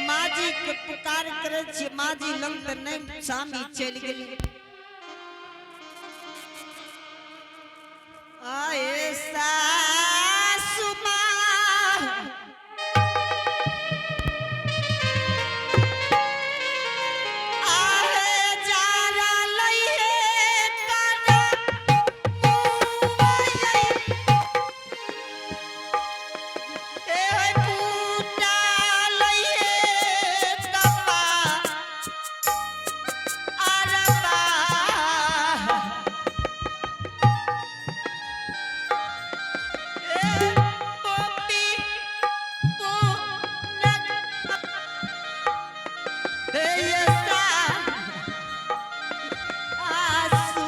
माजी के पुकार करे छी, माजी लंग त नहीं सामी चल गेली। आए सासु माँ आहे जारा लइहे काना मुआई ए पूटा लइहे कपा अरबा ए पोपी पो लग ए ये आसू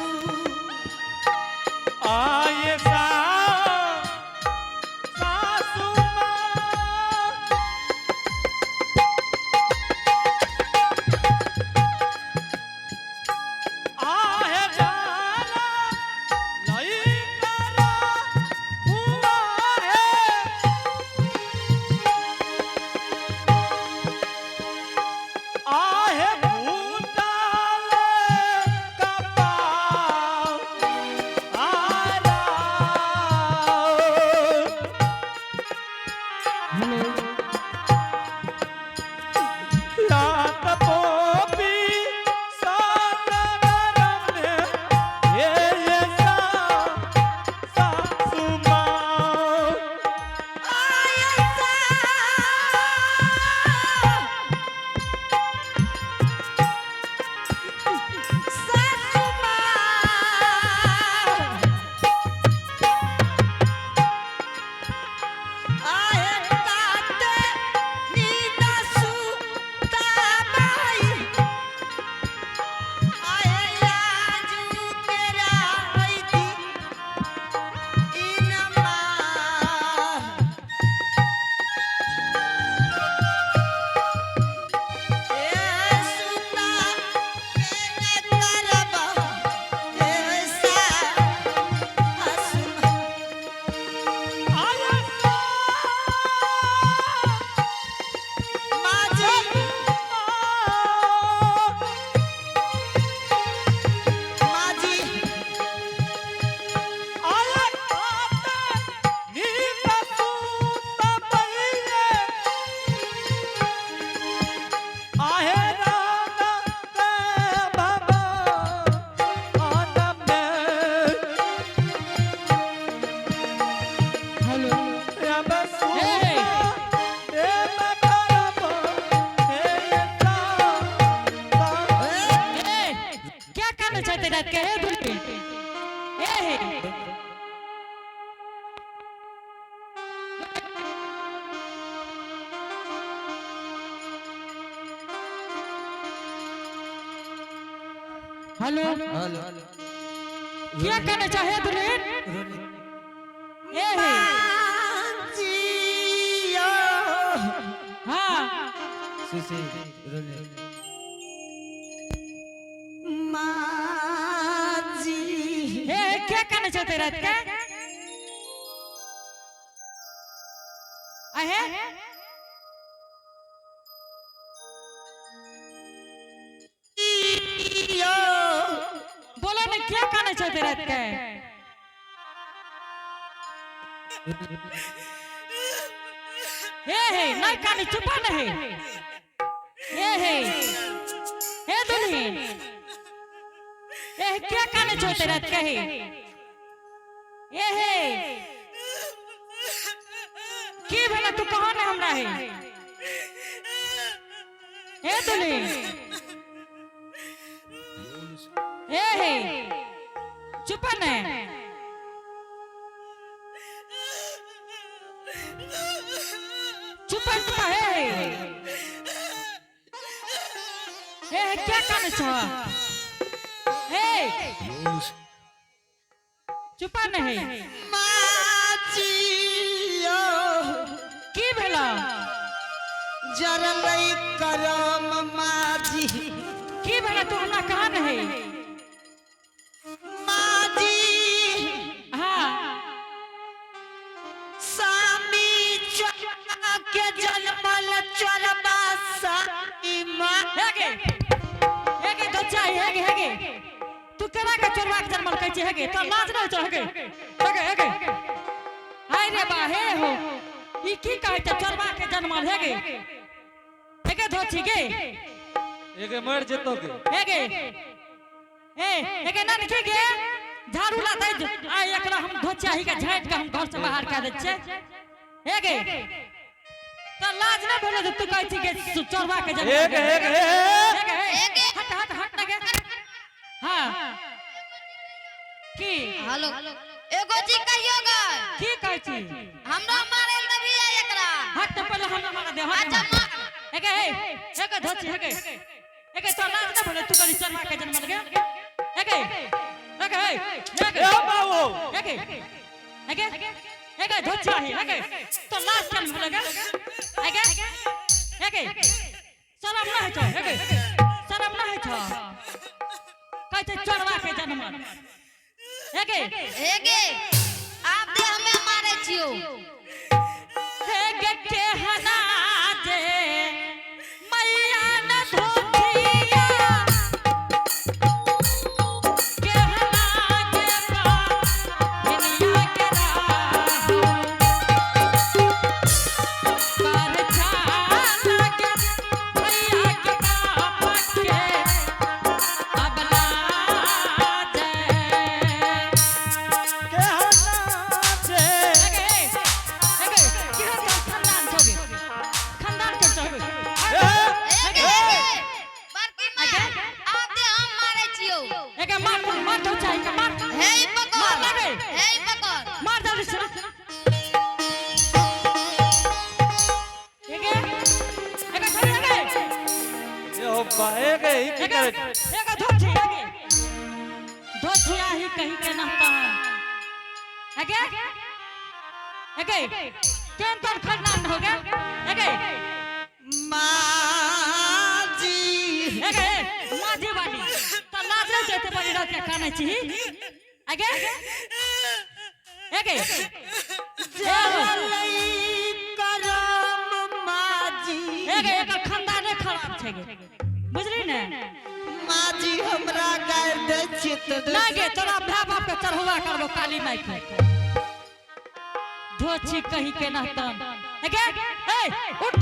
आए सा सासू माँ आहे जाला लई करा हुआ है आहे भूटाले कपाल आरा रात पोपी सात गरम में ये ये सा सासू माँ आया सा आया काते नींद सूत पईये आहे रात ते बाबा आनंद हेलो रब सूता ए मकरब हे ता ता ए, क्या करना चाहते रात के हे दुल्हन ए हे हेलो हेलो क्या करना चाहे दुल्हन ए हे हाँ माजी ए हे, क्या करना चाहते रात के अहे बोलो ना क्या करना चाहते रात के हे हे नहीं कानी चुपा नहीं हे हे हे दुल्हन ए क्या काने छोटे रात के हे ए हे की भेला तू कहो ना हमरा हे हे दुल्हन ए हे चुप ने चुप चुप हे हे ए हे क्या काने छो ए चुप नहीं माजी की भेला जरलै करम माजी की भेला तू हमरा कहा नहीं माजी हाँ सामी चोरा के जन्मल चोरबा सा छी हेगे तो लाज नै छौ हेगे हेगे हेगे हाय रे बा हे हो ई की कहै छै चोरबा के जनमल हेगे हेगे धोछी गे एगे मर जेतो गे हेगे ए हेगे ना निके गे झाड़ू ला दे आ एकरा हम धोछिया ही के झाटि के हम घर से बाहर कऽ दै छियै हेगे तो लाज नै भेलो जे तू कहै छी के चोरबा के जनमल एगे एगे हेगे हे हट हट हट ना गे हां की हेलो एगो चीज कहियो गे की कहै छी हमरा मारे ल देबही आ एकरा हट तो पहले हमरा मार दे हट अच्छा मार एगे हे एगे धोची हेगे एगे तो लाज ना बोले तू करी चरमा के जन्म गे एगे एगे हे एगे ए बाबू एगे एगे एगे धोची ही एगे तो लाज जन्म लगे एगे एगे शरम ना है छो एगे शरम ना है छो कहै छै चोरवा के जन्म एगे हे गे आब दे हमे मारे छियो हे के हना जे मैया न धोतिया के हना जे पा दुनिया के राह पर छाला के भैया के बाप के अबला जय के हना जे एगे एगे किहन तोर खानदान छौ गे खानदान के छौ गे ए हे गे हे गे बड़की माँ आब दे हम मारे छियो एगे मार मार तो चाहिए मार हे ई पकड़ मार लगे हे ई पकड़ मार जल्दी से एगे एगे छोड़ एगे ए हो बा एगे ई की एगे करे एगे धोछी एगे धोछिया ही कहीं के नहता एगे एगे केन तोर खानदान हो गे एगे माजी एगे लाजी वाली त लाज नहीं चाहते बड़ी रात के कानै छी एगे एगे जलै करम माजी एगे एकर खानदाने खराब छै गे बुझली ने माजी हमरा गारि दै छियै तऽ ना गे तोरा भाय बाप के चढ़ौआ करबो काली माई के धोछी कहीं के नहतन एगे ए उठ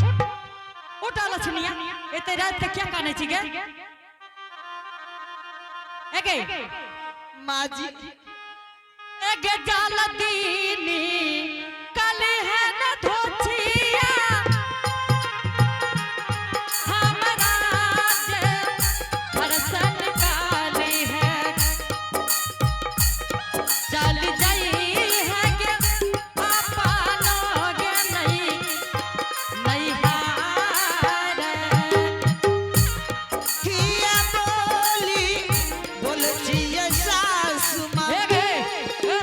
उठ लछनिया एते रात के क्या कानै छी गे एगे माजी एगे जाल दीनी काली है न धोछिया हमरा जे हरसन काली है चल जाई है गे पापा गे नहीं नहीं हार किया बोली बोल छियै सासु माँ ए गे ए,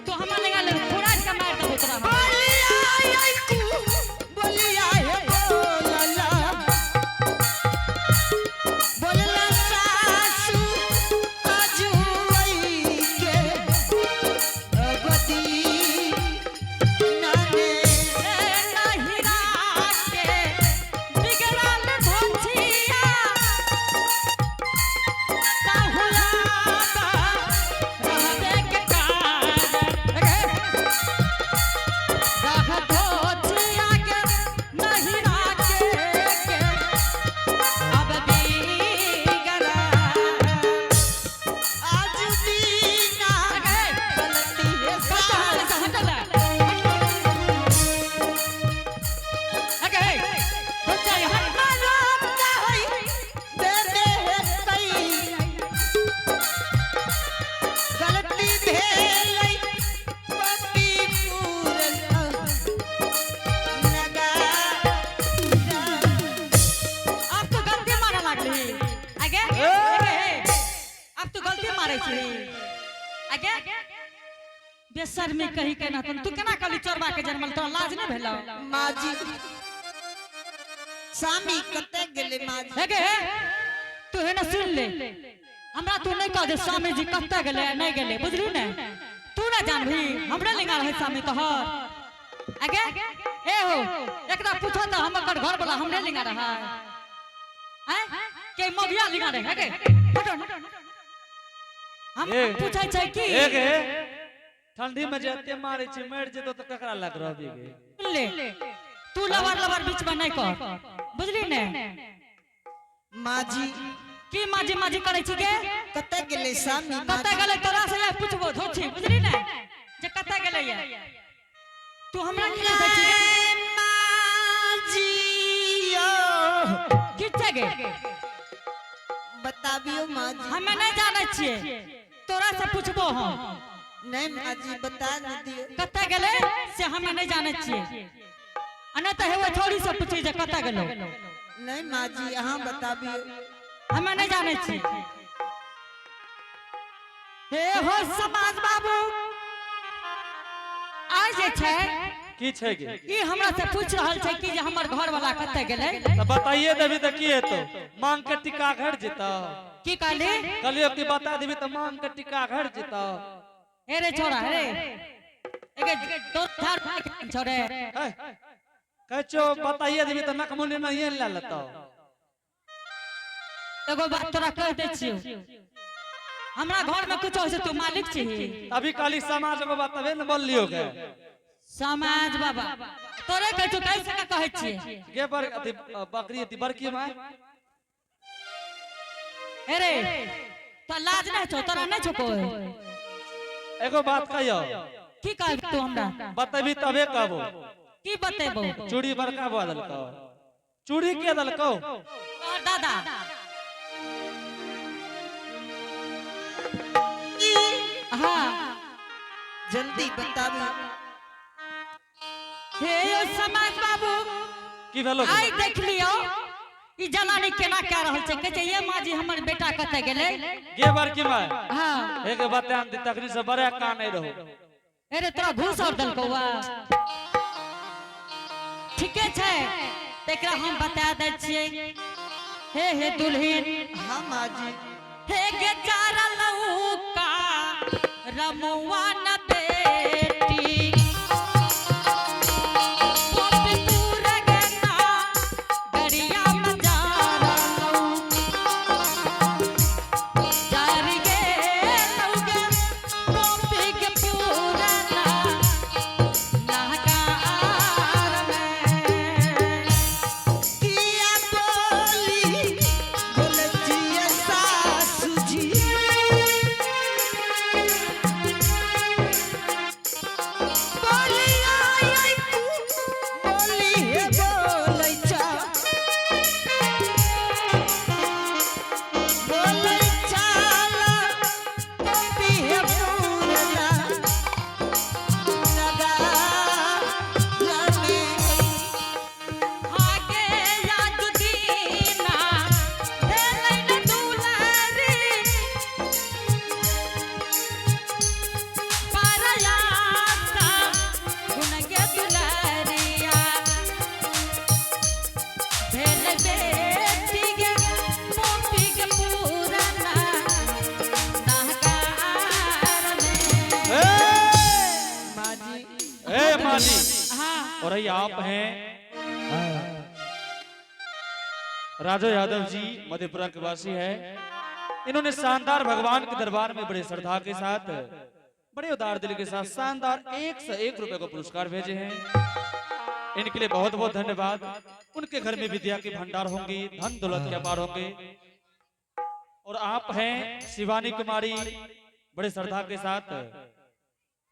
तू हमरा लगा ले थोड़ा के मार देबो तोरा हम। बोलिया आई तू बोलिया हे बोलला बोलला सासु अजुई के अगदी नाने ए नहिरा के बिगड़ल धोछिया ताहुला बा रहबे के कारण ए गे, रह धोछिया के नहिरा के अब बिगड़ा आज दीना ए गे, गलती है कच्चा सासु हटल हटल अगे बच्चा हट मरम नहीं देबे है तई गलती भेलै पपी पूरल नगा अब तू गलती मारे लागली अगे अगे अब तू गलती मारे छी अगे बेशर्मी कही के ना तू केना कहली चोरबा के जन्मल तोरा लाज नहीं भेलौ माजी सामी कते गेलै माजी अगे तू है ना सुन ले हमरा तू नहीं कह दे स्वामी जी कतऽ गेलै आ नहीं गेलै बुझली ने तू ना जानबी हमरे लिंगा रहै स्वामी तोहर अगे ए हो एकरा पूछो त हम ओकर घर वाला हमरे लिंगा रहै हैं के मगिया लिंगा रहै अगे हटो न। हम ए। पूछै छै की ए गे ठंडी में जे एते मारै छै मरि जेतो तऽ ककरा लग रहबी गे? ले तू लवर लवर बीच में नहीं कर, बुझली ने? माजी। की माजी माजी करै छी गे? कतऽ गेलै सामी? कतऽ गेलै तोरा से यार पूछबो धोछी, बुझली ने, जे कतऽ गेलै ये? तू हमरा की पूछै छी गे? माजी यौ। की छै गे? बताबियो माजी। हमे नहीं जानै छियै, तोरा से पूछबो हम। नहीं माजी, बता न दियो। कतऽ गेलै से हमे नहीं जानै छियै, आ नहि तऽ हेबे छोड़ी से पूछी जे कतऽ गेलौ। नहीं माजी, अहाँ बताबियो। हमे नहीं जानै छियै। हे हो समाज बाबू, आइ जे छै की छै गे? ई हमरा से पूछ रहल छै कि जे हमर घर वाला कतऽ गेलै। तऽ बताइए देबी तऽ की हेतौ? मांग के टिका घट जेतौ। की कहली? कहलियौ कि बता देबी तऽ मांग के टिका घट जेतौ। हे रे छोरा, हे रे, एगे तोर झाड़ छोरे। है, कहै छियौ बताइए देबी तऽ नकमुनी नहिये लए लेतौ। एगो बात तोरा कह दै छियौ, हमरा घर में कुछ होइ छै तू मालिक छही। अभी कहली समाज बाबा तबे ने बोललियौ गे। समाज बाबा तोरे कहै छौ, कैसे के कहै छियै? गे बर अथी बकरी अथी बड़की माय। हे रे, तो लाज नहीं छौ तोरा, नहीं छौ कोई? एगो बात कहियौ। की कहबी तू हमरा? बतेबी तबे कहबो। की बतेबो? चूड़ी बड़का बुआ देलकौ? चूड़ी के देलकौ? तोहर दादा। हाँ। जल्दी बताबियो। हे यो समाज बाबू। की भेलो? आइ देख लियौ ई जनानी केना कए रहल छै। कहै छै ये माँ जी, हमर बेटा कतऽ गेलै? गे बड़की माय। हाँ। एक बता दे, तखनी से बड़े काने रहो। अरे तोरा घूस और देलकौ वा? ठीके छै, तकरा हम बता दै छियै। हे हे दुल्हिन। हाँ माजी। हे गे चारा लौका रमुआ न बेटी, पोपीपुर गेना गरिया में जा रहलौ। जारी गे लौगे पोपी के पुराना नाकार में। किया बोली बोलै छियै सासू जी? बोली आय आय तू, बोली हे बोलै चा। बोलै चाला, पोपी हे पुरना, नगार में। आगे याद दीना भेलै न दुलारी, परयासा गुण गे दुलारिया। भेल बेटी गे मोती गे पुराना नाहकार में। ए माजी। ए माजी। हाँ। और ये आप हैं राजू यादव जी, मधेपुरा के वासी है। इन्होंने शानदार भगवान के दरबार में बड़े श्रद्धा के साथ, बड़े उदार दिल के साथ शानदार 101 रुपए का पुरस्कार भेजे हैं। इनके लिए बहुत बहुत धन्यवाद। उनके घर में विद्या के भंडार होंगे, धन दौलत के अपार होंगे। और आप हैं शिवानी कुमारी, बड़े श्रद्धा के साथ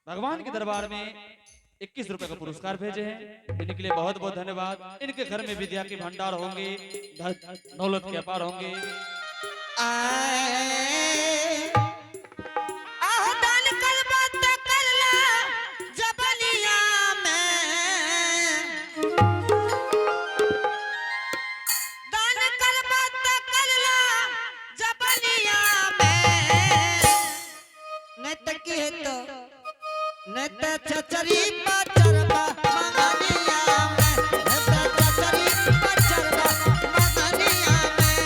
भगवान के दरबार में 21 रुपए का पुरस्कार भेजे हैं। इनके लिए बहुत बहुत धन्यवाद। इनके घर में विद्या के भंडार होंगे, धन दौलत के अपार होंगे। आए आहदान करबा त करला जबनिया में, दान करबा त करला जबनिया में, नहीं त की हेतो? नहीं त चचरी पचरबा मंगनिया में, नहीं त चचरी पचरबा मंगनिया में।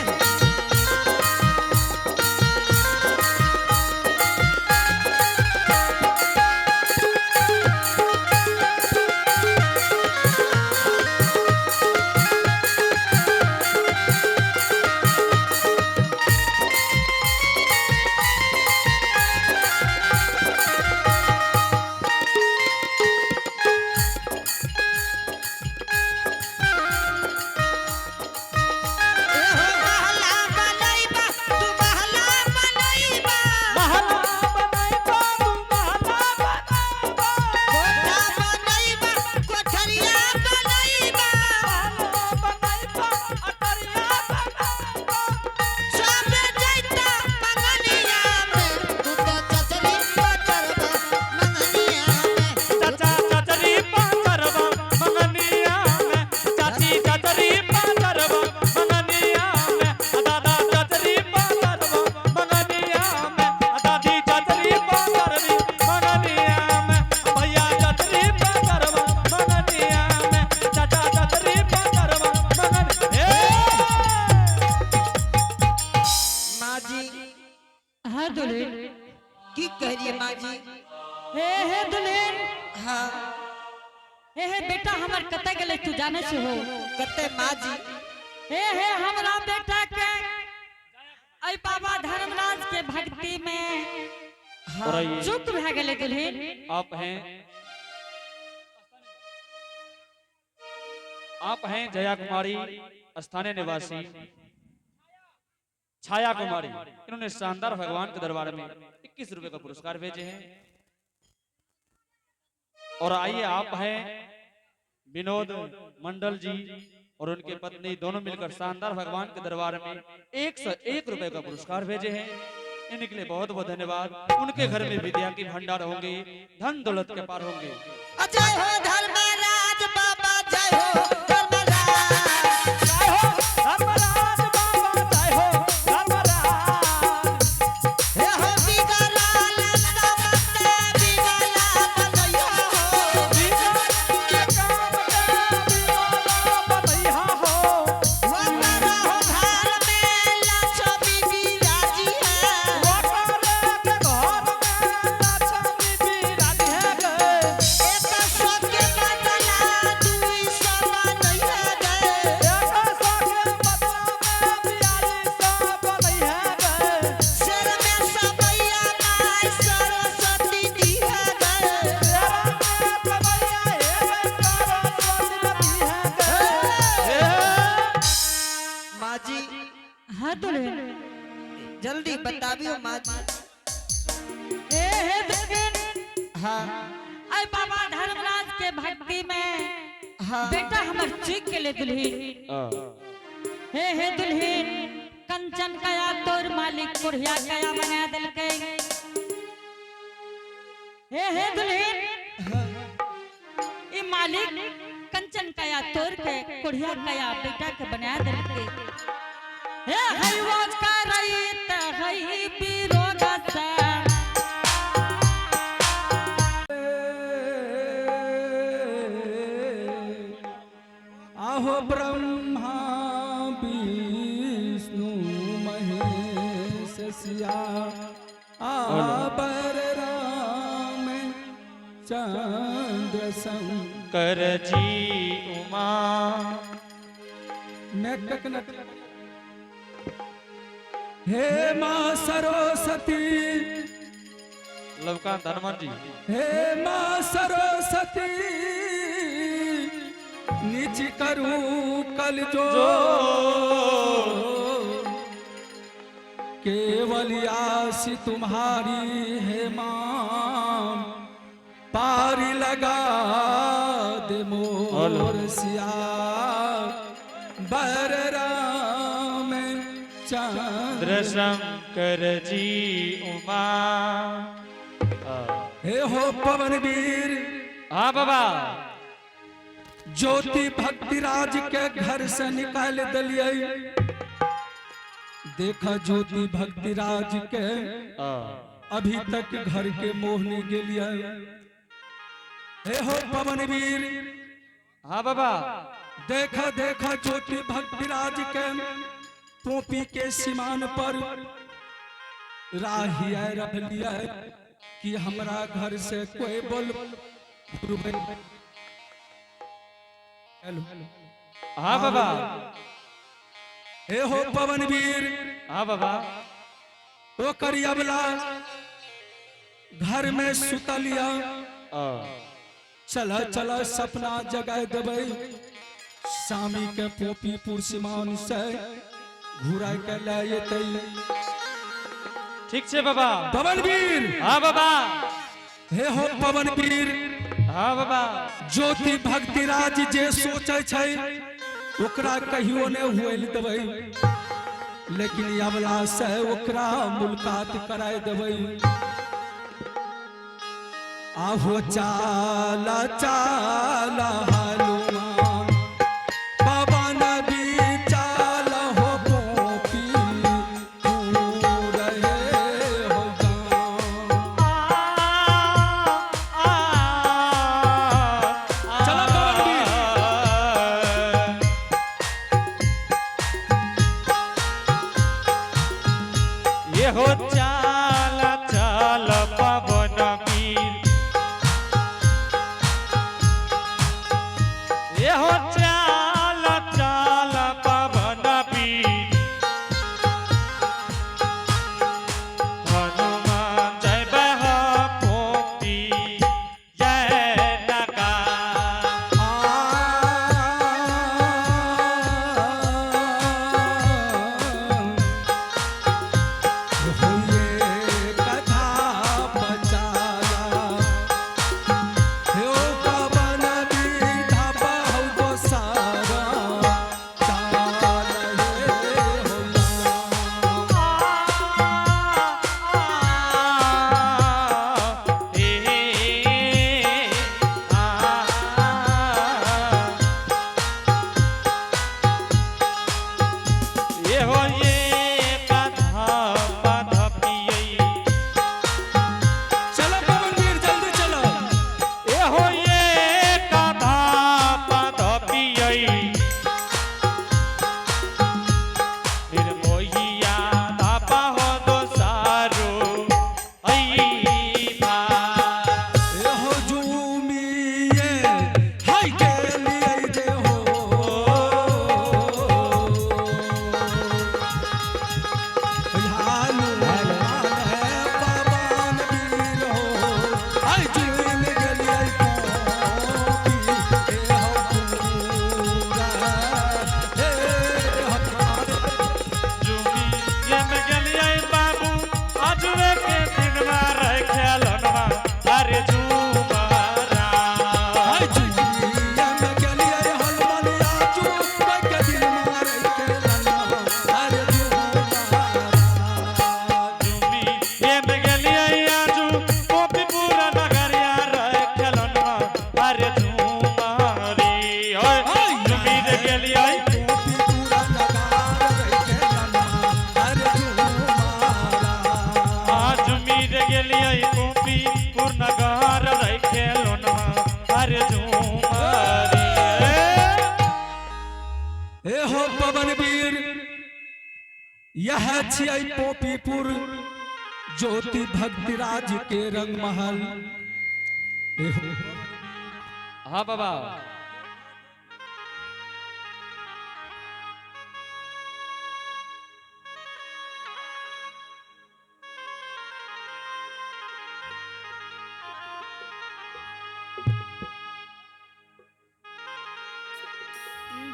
माँ जी। हे हे दुल्हन। हाँ। हे हे बेटा हमर कतऽ गेलै तू जानै छी हो? कते माँ जी? हे हे हमरा बेटा के ऐ बाबा धर्मराज के भक्ति में और आइए चुप भए गेलै दुल्हन। आप हैं जया कुमारी, स्थानीय निवासी छाया कुमारी, इन्होंने शानदार भगवान के दरबार में 21 रुपए का पुरस्कार भेजे हैं। और आइए आप हैं विनोद मंडल जी और उनके पत्नी, दोनों मिलकर शानदार भगवान के दरबार में 101 रुपए का पुरस्कार भेजे हैं। इनके लिए बहुत बहुत धन्यवाद। उनके घर में विद्या की भंडार होंगे, धन दौलत के पार होंगे। जय हो धर्मराज बाबा, जय हो धर्मराज। जय हो धर्मराज बाबा, जय हो धर्मराज। हे हो बिगड़ल समत बिगड़ा बनैया हो। बिगड़ल काम के बिगड़ा बनैहा हो। वतरा हो घर में लक्ष्मी बिराजी है। ओकरे के घर में लक्ष्मी बिराजी है गे। 100 के बदला 200 बनैया गे। 100 के बदला में 42 बनैहा गे। सिर में सबैया माय सरस्वती दी है गे। तेरा में सबैया हे सरस्वती दी है गे। माँ जी। हाँ दुल्हन। जल्दी बताबियो माँ जी। हे हे दुल्हन। हाँ। ऐ बाबा धर्मराज के भक्ति में हाँ। बेटा हमर चुक गेलै दुल्हन। हे हे दुल्हन, कंचन कया तोर मालिक कोढ़िया कया बना देलकै। हे हे दुल्हन, ई मालिक कंचन कया तोर के कोढ़िया कया बेटा के बना देलकै। हे हईवा करैत हई विरोध से। आहो ब्रह्मा विष्णु महेश सिया आबर राम चंद्र कर जी उमा। मैं ककनक। हे माँ सरस्वती। लवकांत हनुमान जी। हे माँ सरस्वती, नीच करूं कल जो केवल आस तुम्हारी है माँ, पार लगा दे मोर सिया बर राम चंद्र। शंकर जी उमा। हे हो पवन वीर। हाँ बाबा। ज्योति भक्ति राज के घर से निकाल दिलियै। देखा ज्योति भक्ति राज के अभी तक घर के मोह नहीं गेलियै। हे हो पवन वीर। हाँ बाबा। देखा देखा ज्योति भक्ति राज के पोपी के सीमान पर राही आय रहलियै कि हमरा घर से कोई बोल। हेलो। हाँ बाबा। हे हो पवन वीर। हाँ बाबा। ओ करियबला घर में सुतलिया। चला चला सपना जगाए देबै। सामी के पोपीपुर सीमान से घुरा के ले एतै। ठीक छे बाबा। पवन वीर। हाँ बाबा। हे हो पवन वीर। हाँ बाबा। ज्योति भक्ति राज जे सोचे छै ओकरा कहियो ने हुए देबै, लेकिन अबला से ओकरा मुलाकात कराय देबै। आहो चाला चाला हनुमान बाबा नबी चाल हो पोपी तू रहे हो गाँव। चलो पवन वीर। ये हो चाल चाल पवन। गेलियै। टोपी पूरा नगार रही के लनमा अरे झूमारा। आज मीर गेलियै कॉपी पूर्णगार रहि खेलोनमा अरे झूमरी। ए हो पवन वीर, यह छियै पोपीपुर ज्योति भक्तिराज के रंग महल। ए हो। हाँ बाबा।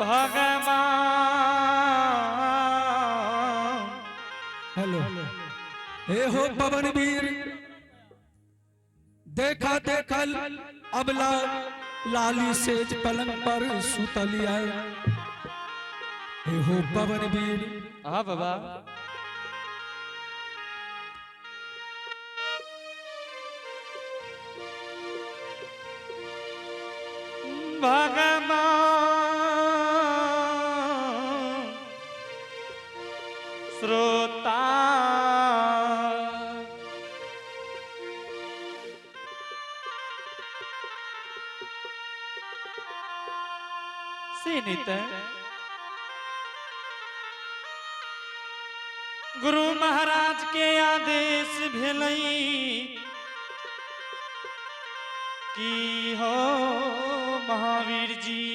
भगवान। हेलो, ए हो पवन वीर, देखा देखल अबला लाली सेज पलंग पर सुतलिया। ए हो पवन वीर। हाँ बाबा। भगवान श्रोता सीनित गुरु महाराज के आदेश भेलई कि हो महावीर जी,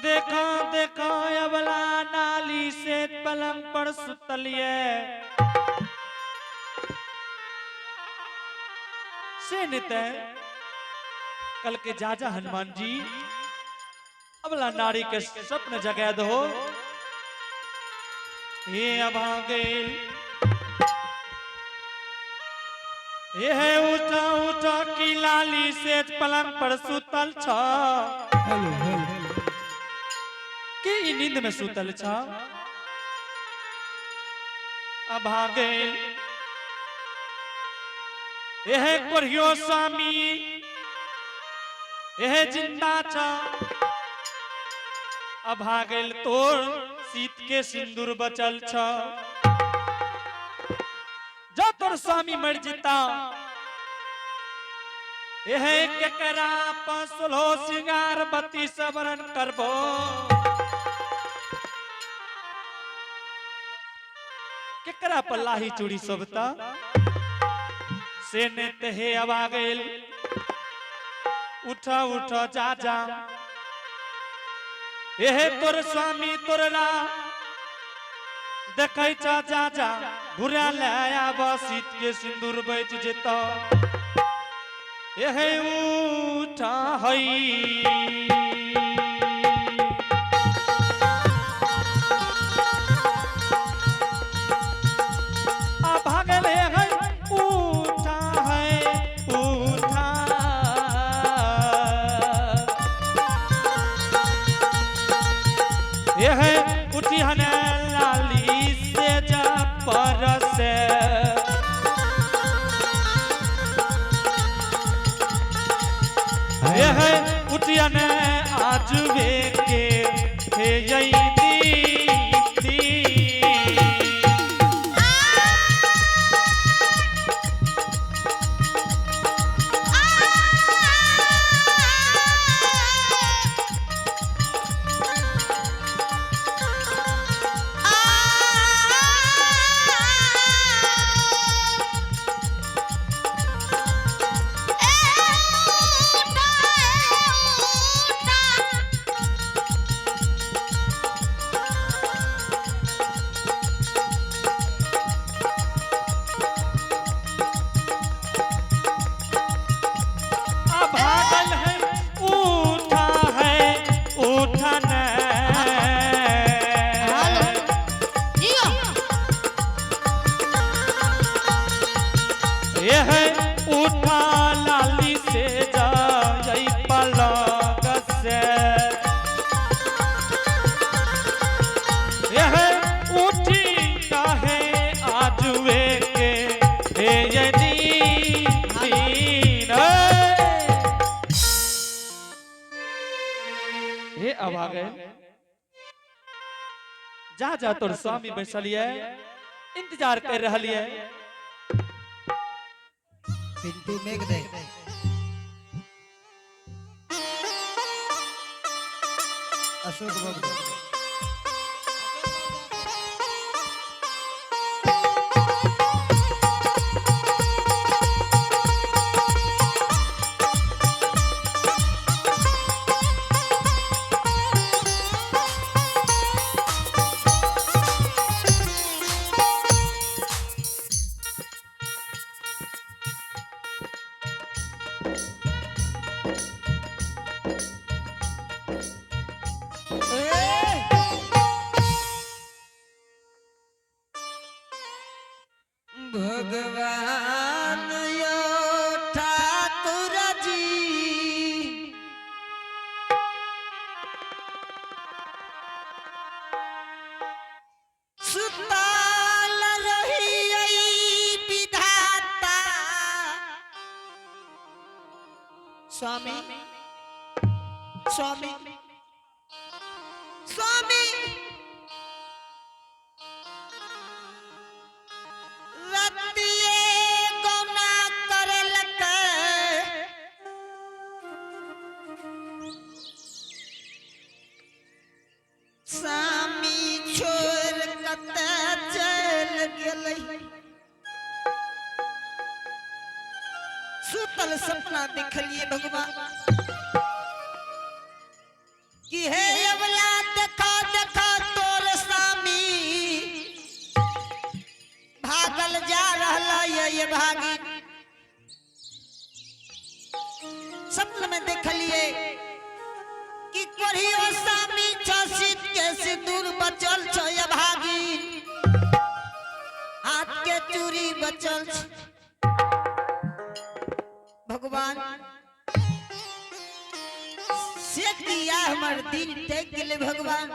देखा देखा अबला नाली से पलंग पर सुतलिए। से नित कल के जाजा हनुमान जी, अबला नारी के स्वप्न जगा दो। हे अभागेल, ये है उठा उठा की लाली से पलंग पर सुतल छ। Hello hello. के ई नींद में सुतल छ? अभागेल, यह कोरियो स्वामी यह जिंदा छ। अभागेल, तोर सीत के सिंदूर बचल छ। जो तोर स्वामी मर जीता, यह केकरा पसलो सिंगार बत्ती सबरन करबो? केकरा पर लाही चूड़ी शोभता? से नेत हे अभागेल, उठा उठा जा जा, एहे तोर स्वामी तोरला देखै छ। जा जा, घुरा ले आब, सीत के सिंदूर बच जेत। एहे उठा हई। आ भागल है, उठा है, उठा। यह उठी हने लाली से जा पर से। यह उठी हने आज वे के हे यही दी। ए अभागे, जा जा तोर स्वामी बैसल ये, इंतजार कर रहल ये। पिंटू मेघ दे। अशोक बाबू। भगवान यो ठाकुर जी, सुताल रही विधाता। स्वामी स्वामी स्वामी, रतिये गौना करलक। स्वामी छोड़ कतऽ चल गेलै? सुतल सपना देखलिए भगवान कि हे अबला, देखा देखा, तोर स्वामी भागल जा रहल ये, ये भागी। सपन में देखलिए कि कोढ़ियो स्वामी छसित के सिंदूर बचल छ, ये भागी, हाथ के चूड़ी बचल छ। भगवान, से किया हमर दिन टेक गेलै भगवान?